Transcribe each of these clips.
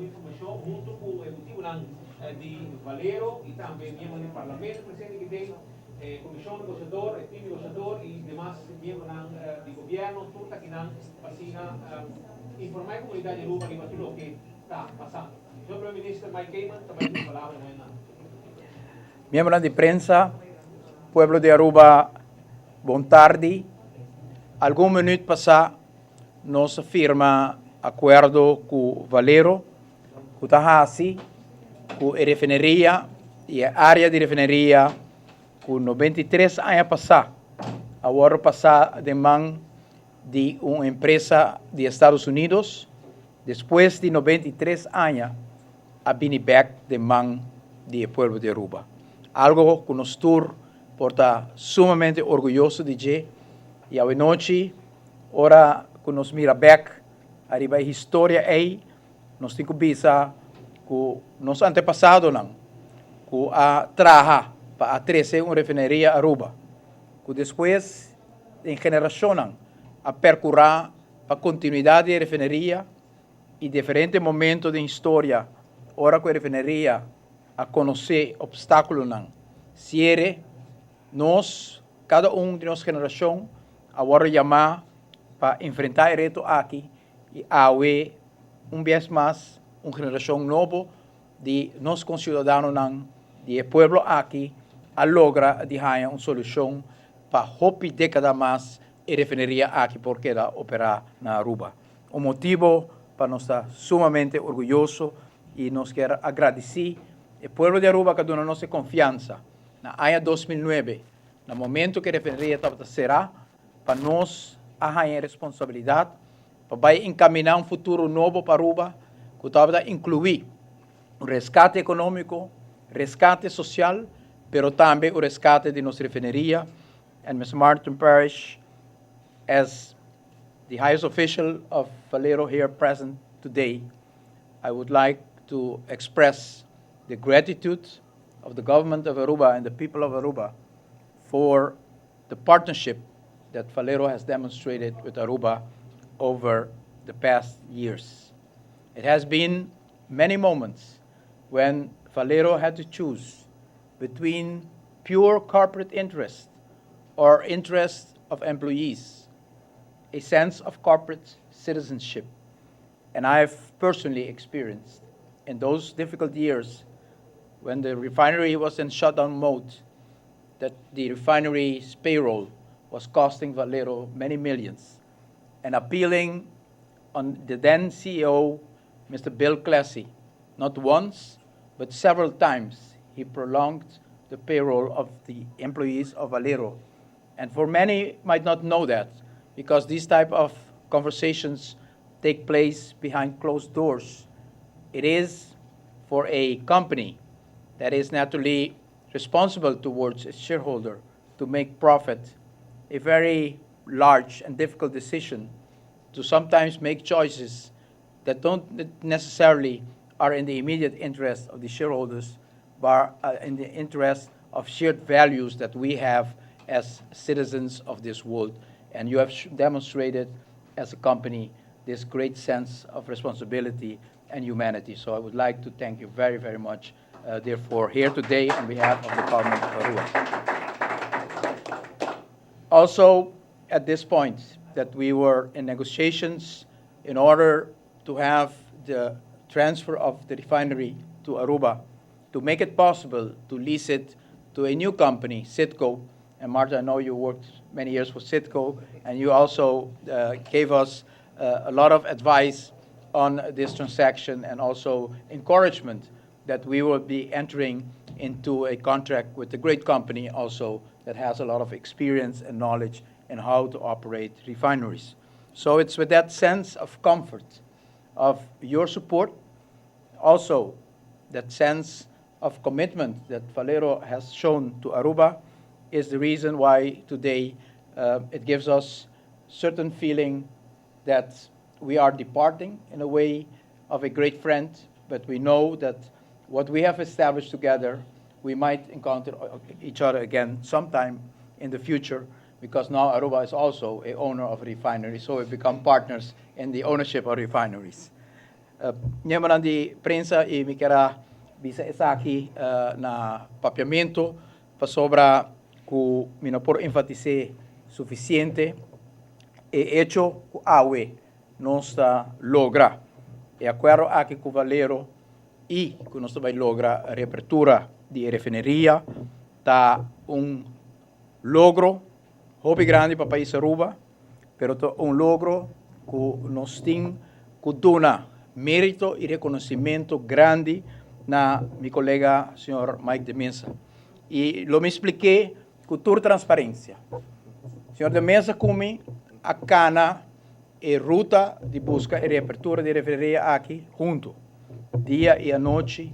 informacion hunto cu ehecutivonan di Valero y tambe miembro di Parlamento presente aki den e comision negociador, e team negociador y demas miembronan di gobierno tur ta akinan pa asina informa e comunidad di Aruba riba tur loke ta pasando. Señor Primer Minister Mike Eman ta bay duna palabra mañana. Miembronan di prensa, pueblo di Aruba, bon tardi. Algun minuut pasa nos a firma acuerdo cu Valero cu ta haci cu e refineria y e area di refineria cu 93 aña pasa a wordo pasa den man di un empresa di Estados Unidos. Despues di 93 aña a bini bek den man di e pueblo di Aruba. Algo cu nos tur por ta sumamente orguyoso di dje y awe nochi, ora cu nos mira bek ariba e historia ey, nos tin cu bisa cu nos antepasadonan cu a traha pa a trece un refineria Aruba, cu despues den generacionnan a percura pa continuidad di e refineria y diferente momento den historia ora cu e refineria a conoce obstaculonan, ciere, nos, cada un di nos generacion, a wordo yama pa enfrenta e reto aki y awe un bies mas un generacion nobo di nos conciudadanonan di e pueblo aki a logra di haya un solucion pa hopi decada mas e refineria aki por keda opera na Aruba. Un motibo pa nos ta sumamente orguyoso y nos kier agradeci e pueblo di Aruba cu a duna nos e confiansa na aña 2009, na momento cu e refineria tabata cera, pa nos a haya e responsabilidad pa bay encamina un futuro nobo pa Aruba cu tabata inclui un rescate economico, rescate social, pero tambe un rescate di nos refineria. And Mr. Martin Parrish, as the highest official of Valero here present today, I would like to express the gratitude of the government of Aruba and the people of Aruba for the partnership that Valero has demonstrated with Aruba over the past years. It has been many moments when Valero had to choose between pure corporate interest or interest of employees, a sense of corporate citizenship. And I've personally experienced in those difficult years when the refinery was in shutdown mode that the refinery's payroll was costing Valero many millions, and appealing on the then CEO, Mr. Bill Klesse, not once, but several times, he prolonged the payroll of the employees of Valero. And for many might not know that, because these type of conversations take place behind closed doors. It is for a company that is naturally responsible towards its shareholder to make profit a very large and difficult decision to sometimes make choices that don't necessarily are in the immediate interest of the shareholders, but in the interest of shared values that we have as citizens of this world. And you have demonstrated as a company this great sense of responsibility and humanity. So I would like to thank you very, very much, therefore, here today on behalf of the government of Aruba. Also, at this point, that we were in negotiations in order to have the transfer of the refinery to Aruba, to make it possible to lease it to a new company, Citgo. And Marta, I know you worked many years for Citgo, and you also gave us a lot of advice on this transaction and also encouragement that we will be entering into a contract with a great company also that has a lot of experience and knowledge in how to operate refineries. So it's with that sense of comfort of your support, also that sense of commitment that Valero has shown to Aruba is the reason why today it gives us certain feeling that we are departing in a way of a great friend, but we know that what we have established together, we might encounter each other again sometime in the future, because now Aruba is also a owner of a refinery, so we become partners in the ownership of refineries. Miembronan di prensa y mi kier a bisa esaki na Papiamento pasobra cu mi no por enfatise suficiente e hecho cu awe nos ta logra e acuerdo aki cu Valero y cu nos ta bay logra reapertura di e refineria ta un logro hopi grandi pa pais Aruba, pero ta un logro cu nos tin cu duna merito y reconocimento grandi na mi colega señor Mike de Meza. Y lo mi spliké cu tur transparencia. Señor de Meza cu mi a cana e ruta di busca e reapertura di refineria aki hunto, dia y anochi,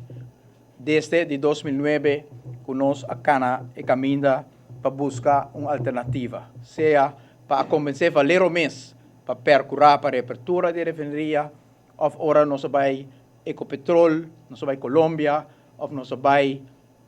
Desde di 2009 ku nos a kana e kaminda pa buska un alternativa, sea pa a kombensé Valero mes pa perkurá pa reapertura di e refineria òf ora nos a bai Ecopetrol, nos a bai Colombia òf nos a bai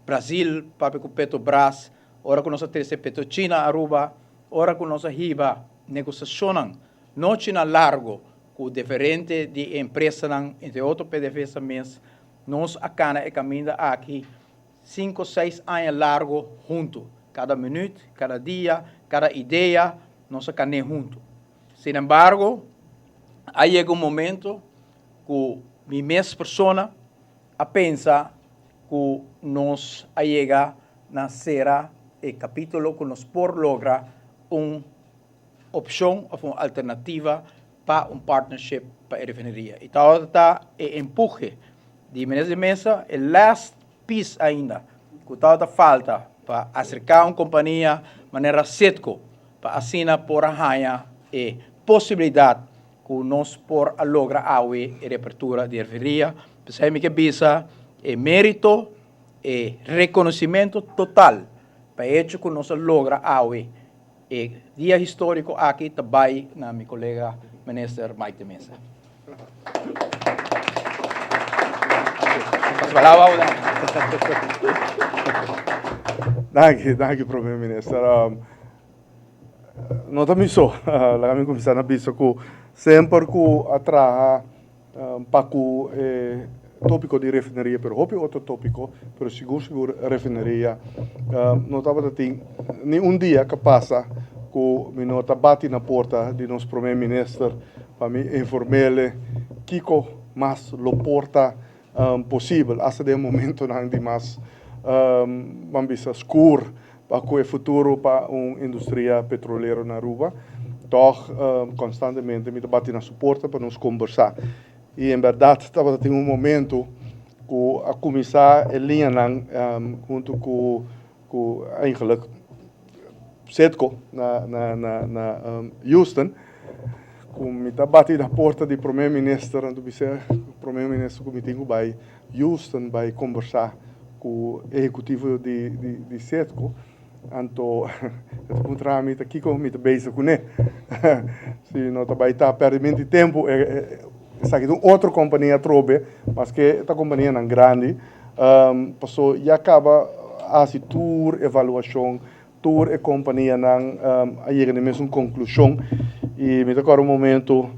Brazil papia ku Petrobras, ora ku nos a trese Petrochina Aruba, ora ku nos a hiba negosiashonnan nochinan largo ku diferente di e empresanan, entre otro PDVSA mes, Nos a cana e caminda aki cinco, seis aña largo hunto. Cada minuut, cada dia, cada idea, nos a cané hunto. Sin embargo, a yega un momento cu mi mes persona a pensa cu nos a yega na cera e capitulo cu nos por logra un opcion of un alternativa pa un partnership pa e refineria. Y tabata ta e empuhe di Minister de Meza, e last piece ainda cu tabata falta pa acerca un compania manera Citgo pa asina por a haya e posibilidad cu nos por a logra awe e reapertura di e refineria. P'esey mi ke bisa e merito, e reconocimento total pa e hecho cu nos a logra awe E dia historico aki ta bay na mi colega Minister Mike de Meza. Danki, danki Prome Minister. No ta mi so, laga mi cuminsa na bisa cu semper cu a traha Pa ku e tópiko di refineria, pero hopi otro tópiko, pero sigur sigur refineria, no tabata tin ni un dia ku pasa ku mi no ta bati na porta di nos prome minister pa mi inform'el kiko mas lo por ta posibel, asta den momentonan di mas, ban bisa, skur pa ku e futuro pa un industria petrolero na Aruba. Tòg konstantemente mi ta bati na su porta pa nos kombersá. I en bèrdat tabata tin un momentu ku a kuminsá e liñanan huntu ku ku eigenlik Citgo na na na na Houston ku mi ta bati na porta di prome minister anto bis'é prome minister ku mi tin ku bai Houston bai kombersá ku ehekutivo di di Citgo, anto e ta puntra mi ta kiko mi ta bezig kuné, si no ta bai ta pèrdimento di tempu, esaki ta un otro kompania atrobe, maske ta kompanianan grandi, paso ya kaba hasi tur evaluashon, tur e kompanianan a yega na e mesun konklushon i mi ta kòrda un momento.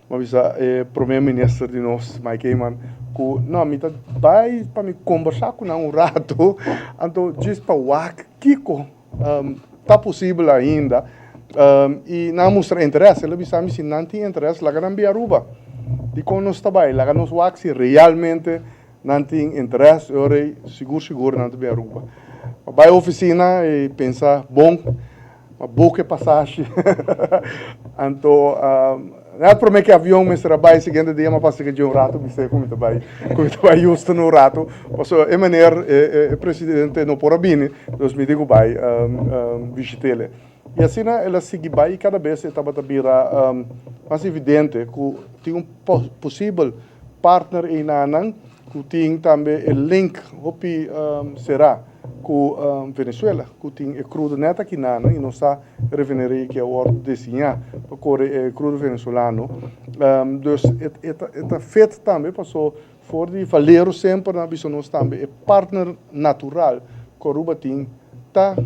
Mi a bisa e prome minister di nos, Mike Eman, ku no, mi ta bai pa mi kombersá ku nan un ratu, anto djis pa wak kiko ta posibel ainda. I nan a mustra interes. El a bisa mi si nan tin interes, laga nan bin Aruba. Dikon nos ta bai? Laga nos wak si realmente nan tin interes. E ora ei sigur sigur nan ta bin Aruba. Mi a bai ofisina i pensa bon. Ma boek e pasashi. Anto, net prome ku e avion mester a bai siguiente dia, m'a pasa dje un ratu bis'é ku mi ta bai, ku mi ta bai Houston un ratu. Pasobra e meneer, e presidente no por a bini, dus mi tin ku bai bishit'el. I asina el a sigui bai i kada bes e tabata bira mas evidente ku tin un posibel partner einanan ku tin tambe e link hopi será. Ku Venezuela ku tin e krudo nèt aki nan i nos sa refineria ki a wòrdu desiñá pa kore e krudo venezolano. Dus e ta fet tambe paso for di Valero semper nan a bisa nos tambe e partner natural ku Aruba tin ta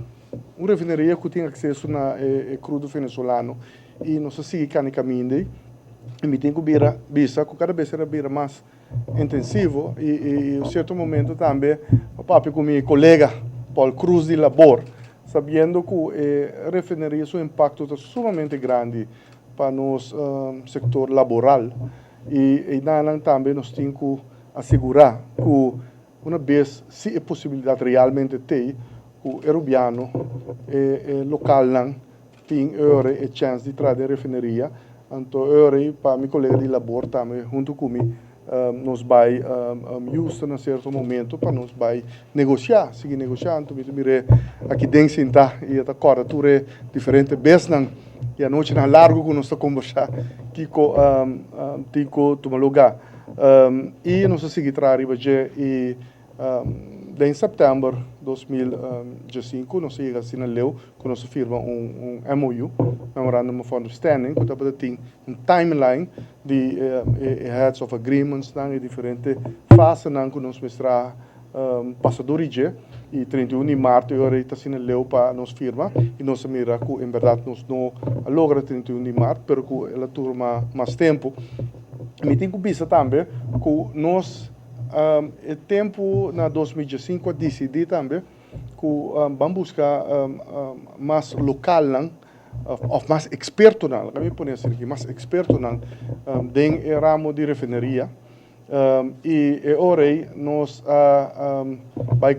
un refineria ku tin akseso na e krudo venezolano i nos a sigui kani kaminda ei. I mi tin ku bira bisa ku kada bes era bira mas intensivo i un sierto momento tambe a papia ku mi kolega Paul Croes di Labor, sabiendo ku e refineria su impakto ta sumamente grandi pa nos sektor laboral i einan tambe nos tin ku asegurá ku una bes si e posibilidat realmente t'ei ku e rubiano, e lokalnan tin e ora e chèns di traha den refineria, anto e ora ei pa mi kolega di labor tambe huntu ku mi nos bai Houston na sierto momento pa nos bai negosiá, sigui negosiá. Anto mi ta mir'é aki den sintá i e ta kòrda tur e diferente besnan i anochinan largu ku nos ta kombersá kiko tin ku tuma lugá. I nos a sigui traha riba dje i Den sèptèmber 2015 nos a yega asina leu ku nos a firma un MOU, Memorandum of Understanding, ku tabata tin un timeline di e heads of agreementsnan, e diferente fasenan ku nos mester a pasa dor di dje. I 31 di mart e ora ei ta asina leu pa nos firma i nos a mira ku en bèrdat nos no a logra 31 di mart, pero ku el a tuma mas tempu. Mi tin ku bisa tambe ku nos. E tempu na 2015 a disidí tambe ku ban buska mas lokalnan òf mas ekspertonan, laga mi pone asina aki, mas ekspertonan den e ramo di refineria i e ora ei nos a bai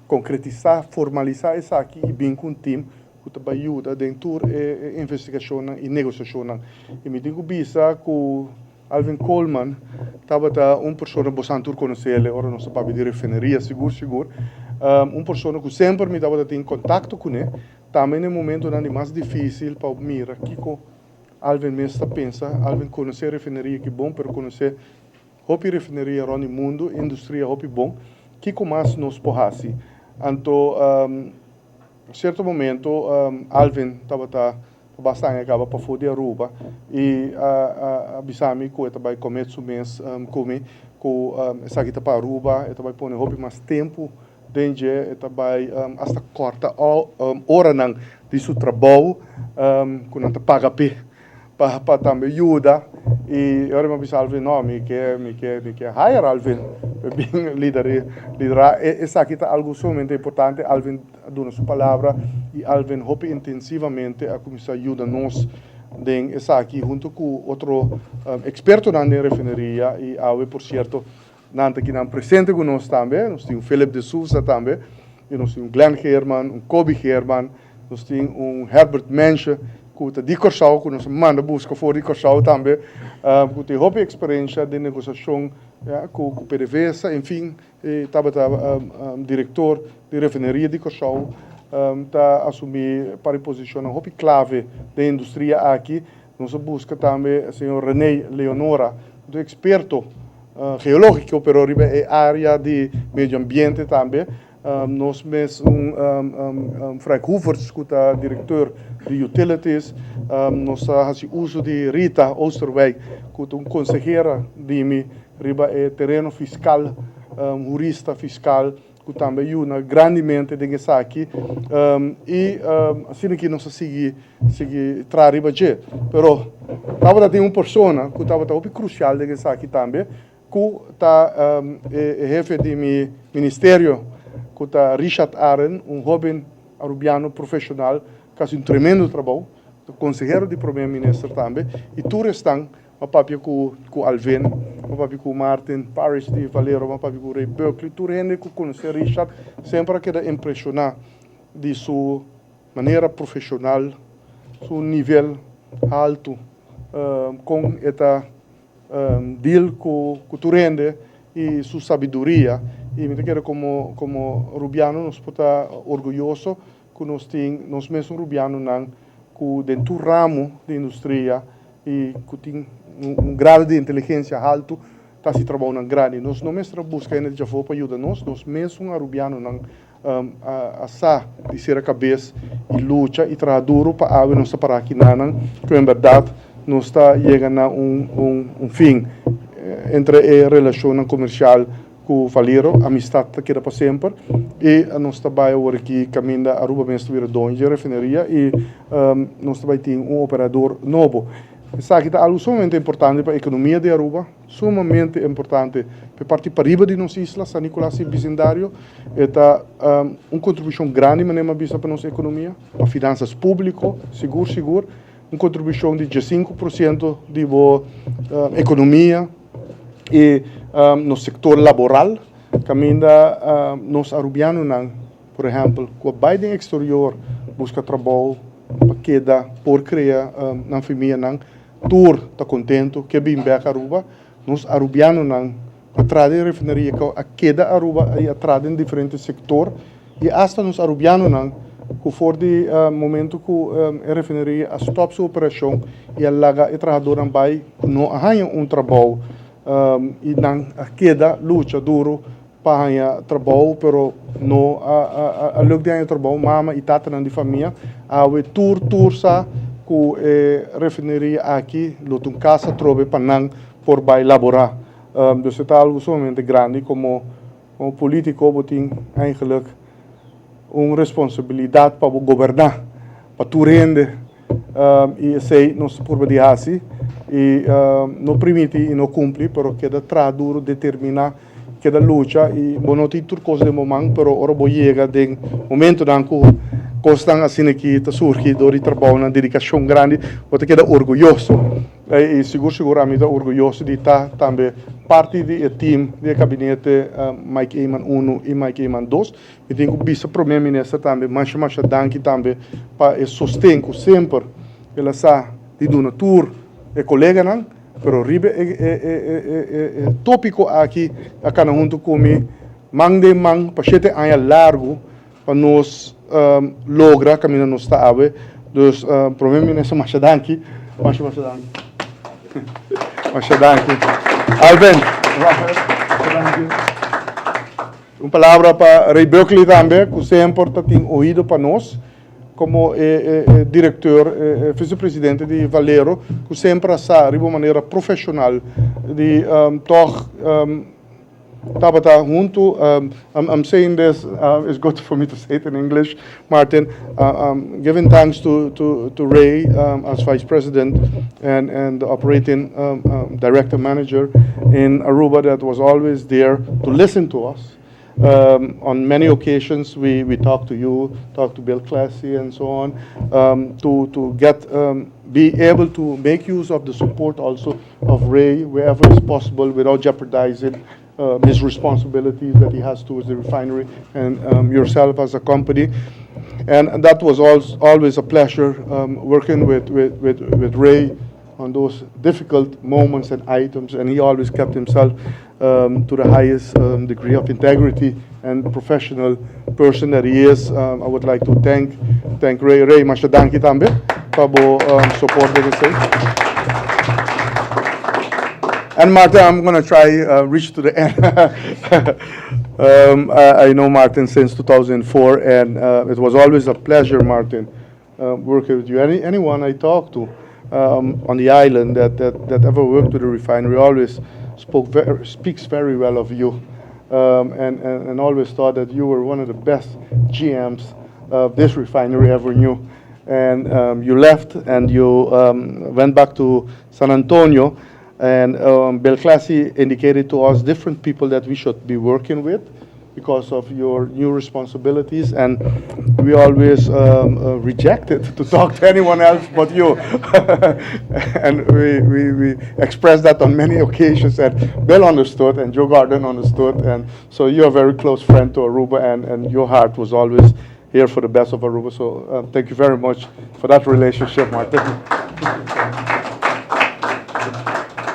konkretisá, formalisá esaki i bin ku un tim ku ta bai yuda den tur e investigashonnan i negosiashonnan. I mi tin ku bisa ku Alvin Koolman tabata un persona, bosan tur konosé el ora nos ta papia di refineria, sigur sigur, un persona ku semper mi tabata tin kontakto kuné, tambe na e momentonan di mas difísil pa mira kiko Alvin mes ta pensa. Alvin konosé refineria ki bon, pero konosé hopi refineria rònt di mundu, industria hopi bon, kiko mas nos por hasi? Anto sierto momento Alvin tabata Basta aña kaba pafó di Aruba i a bisa mi ku e ta bai komet su mes ku mi ku esaki ta pa Aruba, e ta bai pone hopi mas tempu den dje, e ta bai asta kòrta oranan di su trabou ku nan ta paga p'e pa tambe yuda. I ora mi a bisa Alvin, no, mi ke mi ke mi ke hire Alvin pa bin liderá esaki ta algu sumamente importante. Alvin a duna su palabra y Alvin hopi intensivamente a cuminsa yuda nos den esaki hunto cu otro expertonan den refineria y awe por cierto nan ta kinan presente cu nos tambe. Nos tin un Philip de Souza tambe y nos tin un Glenn Geerman, un Kobe Geerman, nos tin un Herbert Mensche cu ta di Corsou cu nos a manda busca for di Corsou tambe cu tin hopi experiencia den negociacion cu PDVSA, en fin. E tabata direktor di refineria di Kòrsou, ta asumí par e posishonnan hopi klave den e industria aki. Nos a buska tambe señor René Leonora, un eksperto geológiko, pero riba e área di medio ambiente tambe. Nos mes un Frank Hoevertsz ku ta direktor di Utilities. Nos ta hasi uso di Rita Oosterwijk ku ta un konsehera di mi riba e tereno fiskal, hurista fiskal ku tambe a yuda grandimente den esaki. I asina ki nos a sigui sigui traha riba dje. Pero tabata tin un persona ku tabata hopi krusial den esaki tambe Ku ta e hefe di mi ministerio, ku ta Richard Aren, un hoben Arubiano profesional ku hasi un tremendo trabou, ta konsehero di Prome Minister tambe, i tur esnan a papia ku ku Alvin, a papia ku Martin Parrish di Valero, a papia ku Ray Buckley, tur hende ku konosé Richard semper a keda impreshoná di su manera profesional, su nivel haltu, kon e ta deal ku tur hende i su sabiduria i mi ta kere komo komo rubiano nos por ta orguyoso ku nos tin nos mesun rubianonan ku den tur ramo di industria i ku tin un grado di inteligensia haltu ta hasi trabounan grandi. Nos no mester a buska hende di djafó pa yuda nos, nos mesun arubianonan a sa di sera kabes i lucha i traha duru pa awe nos ta para aki nanan ku en bèrdat nos ta yega na un un fin entre e relashonnan komersial ku Valero. Amistat ta keda pa semper i nos ta bai awor aki kaminda Aruba mes ta bira doño di e refineria i nos ta bai tin un operador nobo. Esaki ta algo sumamente importante pa economia di Aruba, sumamente importante pa parti pariba di nos isla, San Nicolas y vecindario. E ta un contribucion grandi, manera mi a bisa, pa nos economia, pa finanzas publico, sigur sigur, un contribucion di 5% di bo economia y nos sector laboral, caminda nos Arubianonan, por ehempel, cu a bay den exterior busca trabou pa keda por crea nan famianan, tur ta contento cu bin bek Aruba. Nos Arubianonan cu a traha den refineria, cu a keda Aruba y a traha den diferente sector, y hasta nos Arubianonan cu for di momento cu e refineria a stop su operacion y a laga e trahadornan bay, cu no a haya un trabou y nan a keda lucha duro pa haya trabou, pero no a lukt di haya trabou, mama y tatanan di famia, awe tur tur sa cu e refineria aki lo ta un cas atrobe pa nan por bay labora. Dus e ta algo sumamente grandi. Como politico bo tin eigenlijk un responsabilidad pa goberna pa tur hende y esey nos por di haci y no permiti y no cumpli, pero keda traha duro, determina, keda lucha y bo no tin tur cos den bo man, pero ora bo yega den momentonan cu cosnan asina aki ta surgi door di trabou, nan dedicacion grandi, bo ta keda orguyoso y sigur sigur ami ta orguyoso di ta tambe parti di e team di e gabinete Mike Eman 1 y Mike Eman 2. Mi tin cu bisa Prome Minister tambe masha masha danki tambe pa e sosten cu semper el a sa di duna tur e coleganan, pero riba e topico aki a cana hunto cu mi man den man pa 7 aña largo pa nos logra caminda nos ta awe. Dus Prome Minister, masha danki, masha masha danki. Masha danki. Alvin, masha danki. Un palabra pa Ray Buckley tambe, cu semper tin oido pa nos, como director, vicepresidente di Valero, cu semper a sa di manera profesional di toch tabata hunto. I'm saying this, it's good for me to say it in English, Martin, giving thanks to Ray as vice president and the operating director manager in Aruba that was always there to listen to us. On many occasions, we talked to you, talked to Bill Classy and so on, to be able to make use of the support also of Ray wherever is possible without jeopardizing his responsibilities that he has towards the refinery and yourself as a company. And that was always a pleasure working with Ray on those difficult moments and items, and he always kept himself to the highest degree of integrity and professional person that he is. I would like to thank Ray. Ray, masha danki tambe pa bo support di esey. And Martin, I'm going to try reach to the end. I know Martin since 2004, and it was always a pleasure, Martin, working with you. Anyone I talk to on the island that ever worked with the refinery always speaks very well of you, and always thought that you were one of the best GMs of this refinery ever knew. And you left and you went back to San Antonio, and Bill Classy indicated to us different people that we should be working with because of your new responsibilities, and we always rejected to talk to anyone else but you. And we expressed that on many occasions, and Bill understood, and Joe Garden understood, and so you're a very close friend to Aruba, and your heart was always here for the best of Aruba. So thank you very much for that relationship, Martin.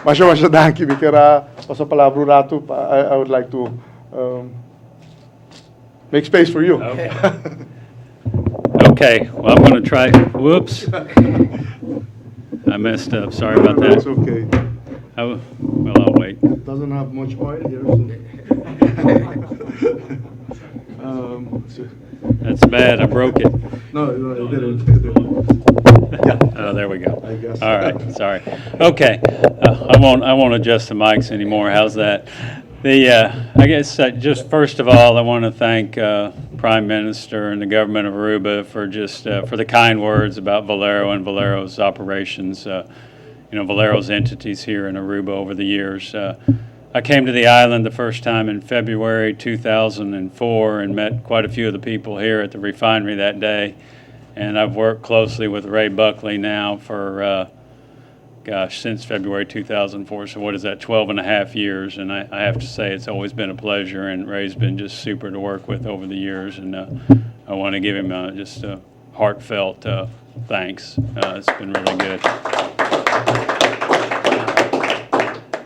Masha masha danki, mi kier pasa palabra un rato. I would like to make space for you. Okay. Okay, well, I'm going to try, whoops. I messed up, sorry about that. It's okay. Well, I'll wait. Doesn't have much oil here. So That's bad, I broke it. No, it didn't. It didn't. Yeah. Oh, there we go. I guess. All right, sorry. Okay, I won't adjust the mics anymore, how's that? I guess, just first of all, I want to thank Prime Minister and the government of Aruba for the kind words about Valero and Valero's operations. you know, Valero's entities here in Aruba over the years. I came to the island the first time in February 2004 and met quite a few of the people here at the refinery that day. And I've worked closely with Ray Buckley now for, gosh, since February 2004. So what is that, 12 and a half years? And I have to say it's always been a pleasure, and Ray's been just super to work with over the years. And I want to give him just a heartfelt thanks. It's been really good.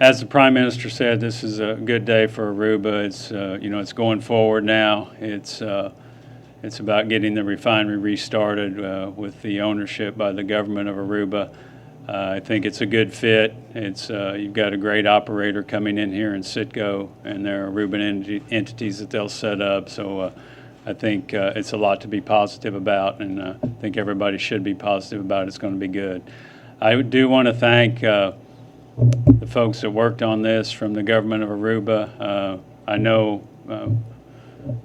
As the Prime Minister said, this is a good day for Aruba. It's, you know, it's going forward now. It's about getting the refinery restarted with the ownership by the government of Aruba. I think it's a good fit. You've got a great operator coming in here in Citgo and their Aruban entities that they'll set up. So I think it's a lot to be positive about, and I think everybody should be positive about it. It's going to be good. I do want to thank the folks that worked on this from the government of Aruba. I know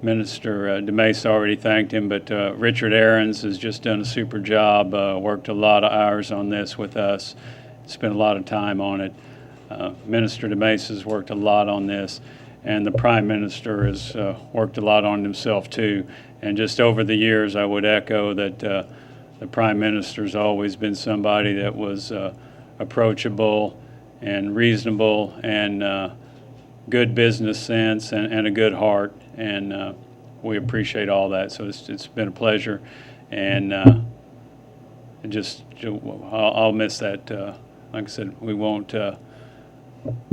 Minister De Meza already thanked him, but Richard Arons has just done a super job, worked a lot of hours on this with us, spent a lot of time on it. Minister De Meza has worked a lot on this, and the Prime Minister has worked a lot on himself too. And just over the years, I would echo that the Prime Minister's always been somebody that was approachable and reasonable and good business sense and a good heart, and we appreciate all that. So it's been a pleasure, and just I'll miss that. Like I said, we won't.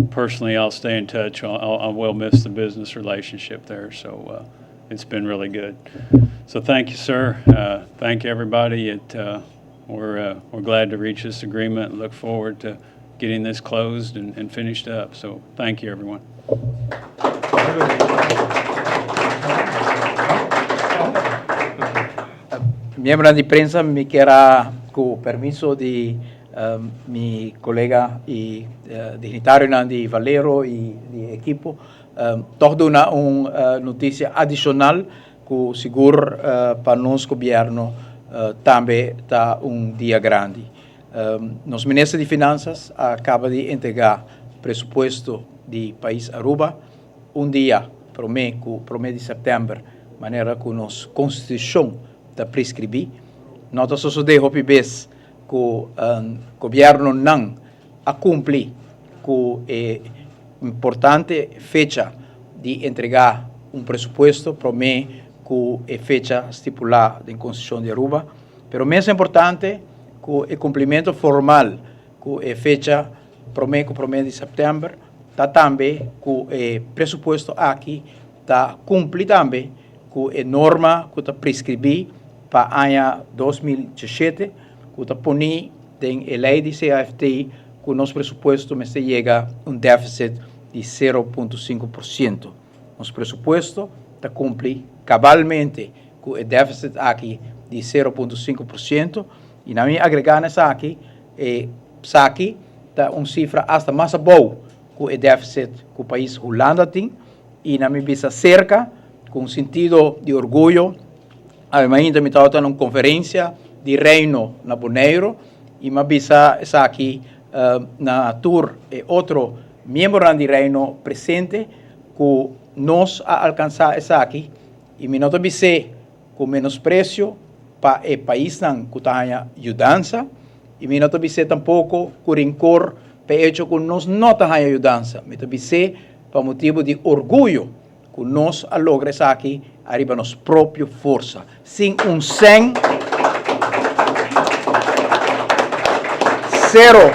Personally, I'll stay in touch. I will miss the business relationship there. So it's been really good. So thank you, sir. Thank everybody. We're glad to reach this agreement and look forward to getting this closed and finished up. So thank you, everyone. Miembro di prensa, mi kier, cu permiso di mi colega y dignitario di Valero y di ekipo, toch duna un noticia adicional cu sigur pa nos gobierno tambe ta un dia grandi. Nos minister di Finanzas a caba di entrega presupuesto di pais Aruba un dia prome di september, manera cu nos constitucion ta prescribi. No ta sucede hopi bes cu gobierno nan a cumpli cu e importante fecha di entrega un presupuesto prome cu e fecha stipula den Constitucion di Aruba, pero mas importante cu e cumplimento formal cu e fecha prome cu 1 di september, ta tambe cu e presupuesto aki ta cumpli tambe cu e norma cu ta prescribi pa aña 2017, cu ta poni den e ley di CAFT cu nos presupuesto mester yega un deficit di 0.5%. Nos presupuesto ta cumpli cabalmente cu e deficit aki di 0.5% y na mi agrega esaki, esaki ta un cifra hasta mas abou cu e deficit cu pais Hulanda tin y na mi bisa cerca cu sentido di orguyo. Ainda mi tabata den un conferencia di Reino na Boneiro y m'a bisa esaki na tur e otro miembro di Reino presente cu nos a alcansa esaki y mi no ta bis'e cu menosprecio pa e paisnan cu ta yudansa y mi no ta bis'e tampoco cu rencor pa hecho cu nos no ta yudansa. Mi ta bis'e pa motibo di orguyo cu nos a logra esaki ariba nos propio forsa, sin un cen, cero,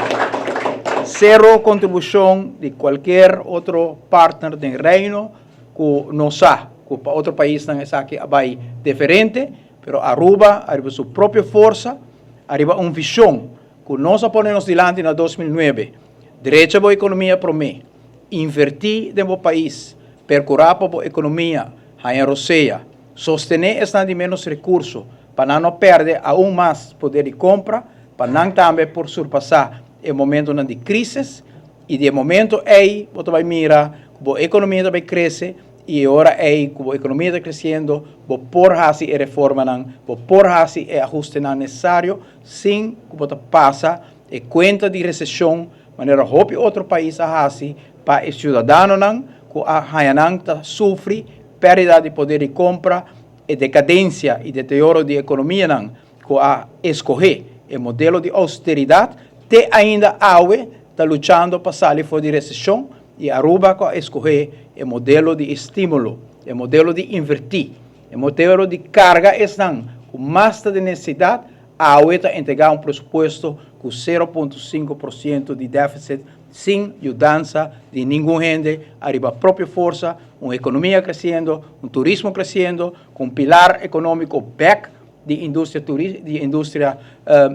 cero contribucion di cualkier otro partner den Reino cu nos sa, cu pa otro paisnan esaki a bay diferente, pero Aruba, ariba su propio forsa, ariba un vision cu nos a pone nos dilanti na 2009, drecha bo economia prome, inverti den bo pais, percura pa bo economia, haya rosea, sostene esnan di menos recurso, pa no perde aun mas poder di compra, pa nan tambe por surpasa e momento di crisis, y di momento ey, bo bay mira, e economia bay crece, y ora ey, cu e economia ta creciendo, bo por haci e reformanan, bo por haci e ahustenan necesario, sin cu bo pasa. e kuenta di reseshon manera hopi otro pais a hasi pa e siudadanonan ku a haña nan ta sufri pèrdida di poder di kompra, e dekadensia i deterioro di ekonomianan ku a eskohé e modelo di ousteridat te ainda awe ta luchando pa sali for di reseshon i Aruba ku a eskohé e modelo di estímulo, e modelo di invertí, e modelo di karga esnan ku mas ta den nesesidat, awe ta entregá un presupuesto ku 0.5% di défisit sin yudansa di ningun hende ariba propio forsa, un ekonomia kresiendo, un turismo kresiendo, ku un pilar ekonómiko bèk di industria di industria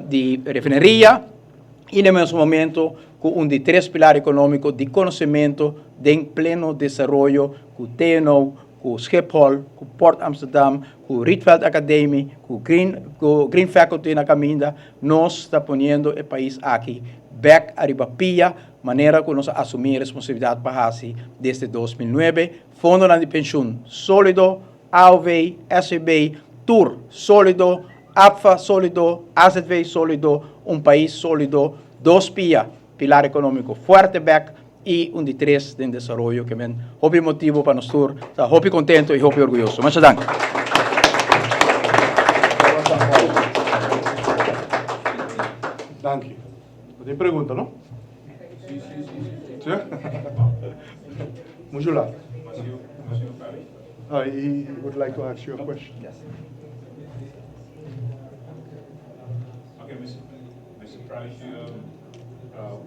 di refineria i na e mesun momento ku un di tres pilar ekonómiko di konosementu den pleno desaroyo ku TNO, ku Schiphol, ku Port Amsterdam, ku Rietveld Academie, ku Green ku Green Faculty na kaminda, nos ta poniendo e pais aki bèk ariba pia manera ku nos a asumí e responsabilidat pa hasi desde 2009. Fondonan di penshun sólido, AOV, SVB, tur sólido, APFA sólido, AZV sólido, un pais sólido, dos pia, pilar ekonómiko fuerte bèk i un di tres den desaroyo ke men hopi motibu pa nos tur ta hopi kontento i hopi orguyoso. Masha danki. Danki. Bo tin pregunta, no? Sí? Mucho laat. Ah, he would like to ask you a question. Yes. Okay, Mr. Mr. Price, you,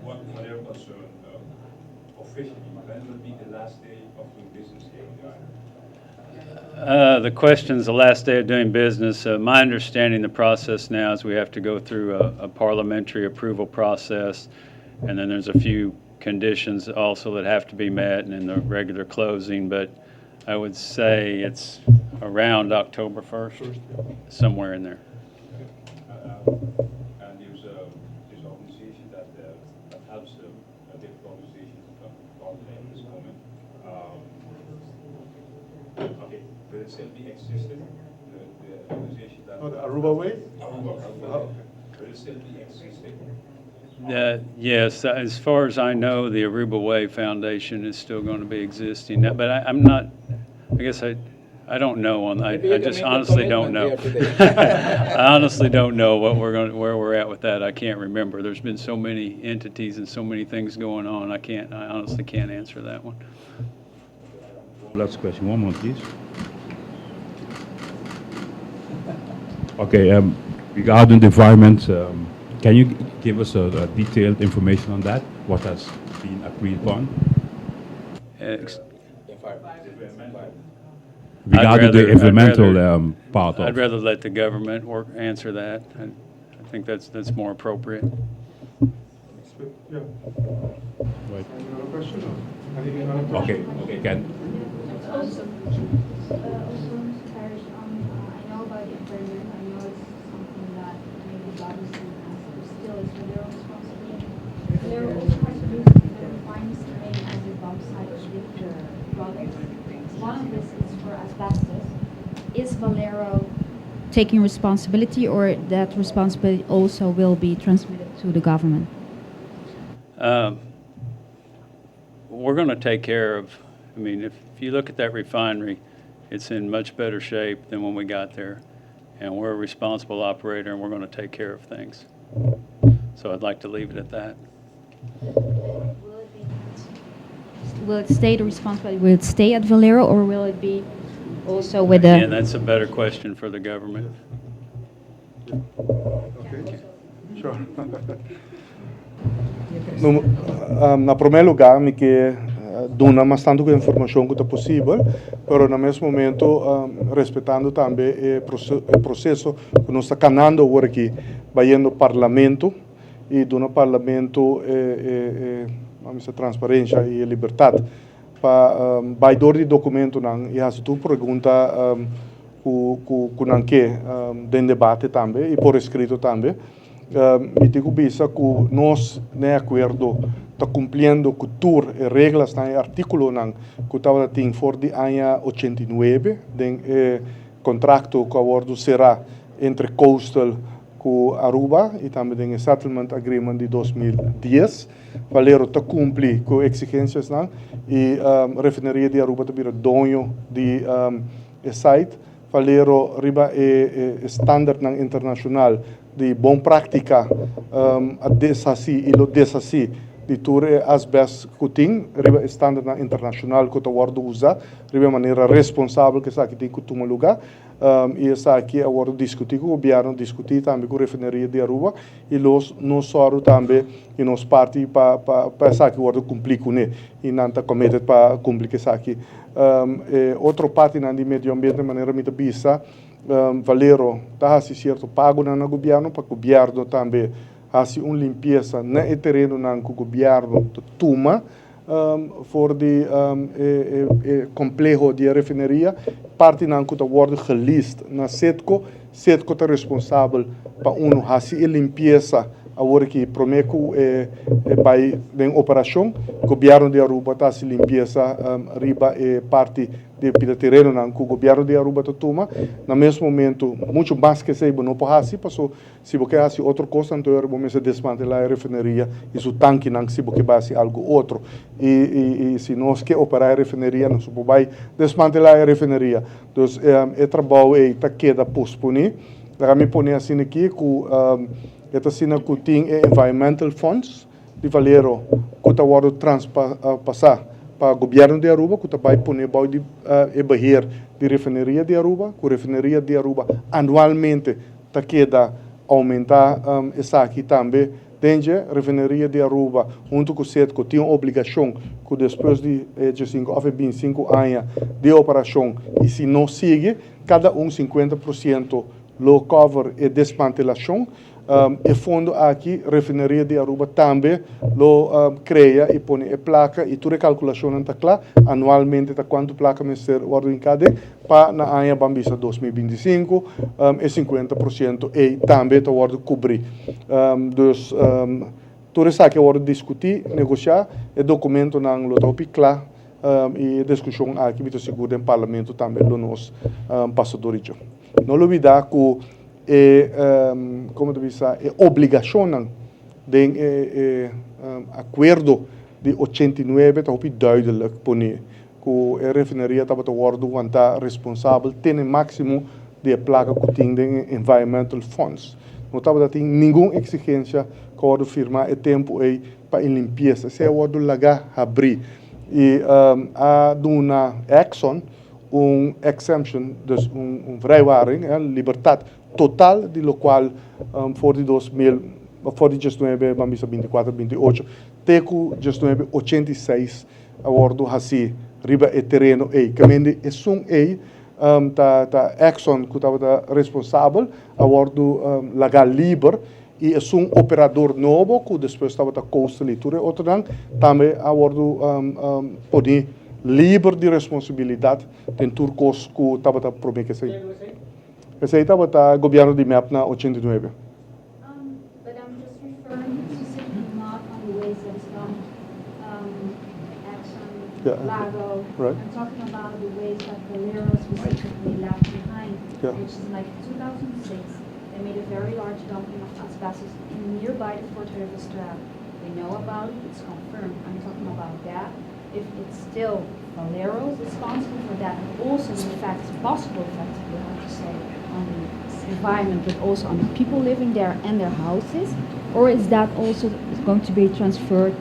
what Valero concern, officially, when will be the last day of doing business here on the island? The question is the last day of doing business. My understanding the process now is we have to go through a parliamentary approval process, and then there's a few conditions also that have to be met and then the regular closing, but I would say it's around October 1st, somewhere in there. And there's this organization that helps different organizations called is coming. Okay, will it still be existing, the organization that... Oh, the Aruba Way? Aruba, Aruba. Oh, okay. Will it still be existing? Yes, as far as I know, the Aruba Way Foundation is still going to be existing. But I'm not, I guess I don't know on, Maybe you I can just make a honestly don't know. commitment here today. I honestly don't know where we're at with that. I can't remember. There's been so many entities and so many things going on. I can't, I honestly can't answer that one. Last question. One more, please. Okay, regarding the environment, can you give us a detailed information on that? What has been agreed upon? Environment. Regarding the environmental part of... I'd rather let the government answer that. I think that's more appropriate. Yeah. Right. Any other question? Any other question? Okay, okay, can. Also, Mr. Parrish, I know about the environment. I know it's something that maybe bothers you, but still, it's their responsibility. There also has to do with the refineries remain as a bomb site with the products. One of this is for asbestos. Is Valero taking responsibility, or that responsibility also will be transmitted to the government? We're going to take care of, I mean, if you look at that refinery, it's in much better shape than when we got there. And we're a responsible operator, and we're going to take care of things. So I'd like to leave it at that. Will it stay the responsibility? Will it stay at Valero, or will it be also with the... Again, that's a better question for the government. Okay. Sure. No, na promé lugá, mi ke duna mas tantu ku informashon ku ta posibel, pero na mes momento respetando tambe e proseso ku nos ta kanando awor aki, bayendo parlamento i duna parlamento e e transparensia i e libertat pa bai dor di dokumentonan i hasi tur pregunta ku nan ke den debate tambe i por eskrito tambe. Mi tin ku bisa ku nos den akuerdo ta kumpliendo ku tur e reglanan, e artíkulonan ku tabatin for di aña 89 den e kontrakto ku a wòrdu será entre Coastal ku Aruba i tambe den e settlement agreement di 2010. Valero ta kumpli ku eksigensianan i refineria di Aruba ta bira doño di e site. Valero riba e standardnan internashonal di bon práktika a deshasí i lo deshasí di tur e asbest ku tin riba e standardnan internashonal ku ta wòrdu usá riba e manera responsabel ku esaki tin ku tuma lugá. I esaki a wòrdu diskutí ku gobièrnu, diskutí tambe ku refineria di Aruba i los nos sòru tambe di nos parti pa pa esaki wòrdu kumplí kuné i nan ta committed pa kumpli ku esaki. E otro partinan di medio ambiente manera mi ta bisa, Valero ta hasi sierto pagonan na gobièrnu pa gobièrnu tambe hasi un limpiesa na e terenonan ku gobièrnu ta tuma for di e kompleho di e refineria. Partinan ku ta wòrdu gelist na Setco, Setco ta responsabel pa unu hasi e limpiesa awor aki promé ku e bai den operashon. Gobièrnu di Aruba ta hasi limpiesa riba e parti di e pida terenonan ku gobièrnu di Aruba ta tuma. Na mes momentu muchu mas ku esei bo no por hasi paso Si bo ke hasi otro kos anto ora bo mester desmantelá e refineria i su tankinan si bo ke bai hasi algu otro. I i i si nos ke operá e refineria nos por bai desmantelá e refineria. Dus e trabou ei ta keda posponí. Laga mi pone asina aki ku e ta asina ku tin e environmental funds di Valero ku ta wòrdu transpasá pa gobièrnu di Aruba ku ta bai pone bou di e beheer di refineria di Aruba ku refineria di Aruba anualmente Ta keda oumentá esaki tambe. Den dje, Refineria di Aruba huntu ku Setco tin un obligashon ku despues di e diesinku òf e bintisinku aña di operashon i si no sigui, kada un 50% lo cover e desmantelashon. E fondo aki Refineria di Aruba tambe lo krea i pone e plaka i tur e kalkulashonnan ta kla. Anualmente ta kuantu plaka mester wòrdu hinká den. Pa na aña ban bisa 2025 e 50% ei tambe ta wòrdu kubrí. Dus tur esaki a wòrdu diskutí, negosiá, e dokumentonan lo ta hopi kla i e diskushon aki mi ta sigur den parlamento tambe lo nos pasa dor i dje. No lubidá ku e komo ta bisa e obligashonnan den e akuerdo di 89 ta hopi duidelijk poné. Ku e refineria tabata wòrdu wantá responsabel te na e máksimo di e plaka ku tin den e Environmental Funds. No tabata tin ningun eksigensia ku a wòrdu firmá e tempu ei pa e limpiesa. Esei a wòrdu lagá habrí i a duna Exxon un exemption, dus un vrijwaring, libertat total di lokual for di 2000, for di 19, ban bisa 24, 28 te ku 1986. A wòrdu hasí riba e tereno ei. Kemende esun ei ta ta Exxon ku tabata responsabel a wòrdu lagá liber i esun operador nobo ku despues tabata Coastal i tur e otronan tambe a wòrdu poní liber di responsabilidat den tur kos ku tabata promé ku esei. Esei tabata gobièrnu di mep na 89. But I'm just referring specifically not on the waste that is dumped Exxon, Yeah, Lago. Right. I'm talking about the waste that Valero specifically left behind, which is like 2006. They made a very large dumping of asbestos in nearby the Fort Heuvelstraat. We know about it, it's confirmed. I'm talking about that. If it's still Valero responsible for that, and also the effects, possible effects, we have to say, on the environment, but also on the people living there and their houses, or is that also going to be transferred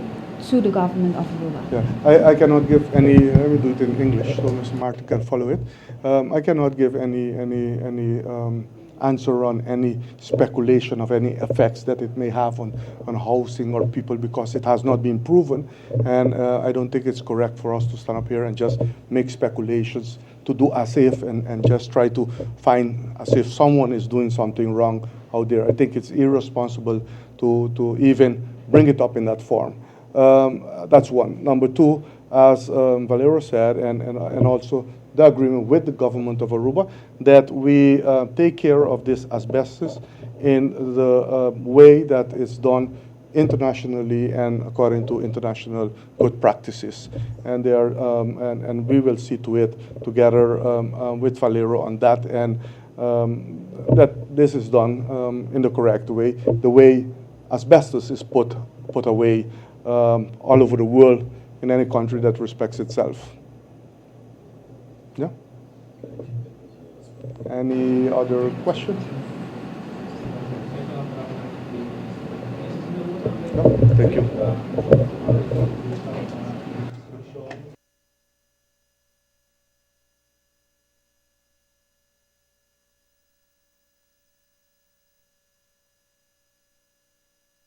to the government of Aruba? Yeah, I cannot give any, let me do it in English so Mr. Martin can follow it. I cannot give any answer on any speculation of any effects that it may have on housing or people because it has not been proven. And I don't think it's correct for us to stand up here and just make speculations to do as if and just try to find as if someone is doing something wrong out there. I think it's irresponsible to even bring it up in that form. That's one. Number two, as Valero said, and also the agreement with the government of Aruba, that we take care of this asbestos in the way that is done internationally and according to international good practices. And we will see to it together with Valero on that. And That this is done in the correct way, the way asbestos is put away all over the world in any country that respects itself. Yeah? Any other questions? No? Thank you.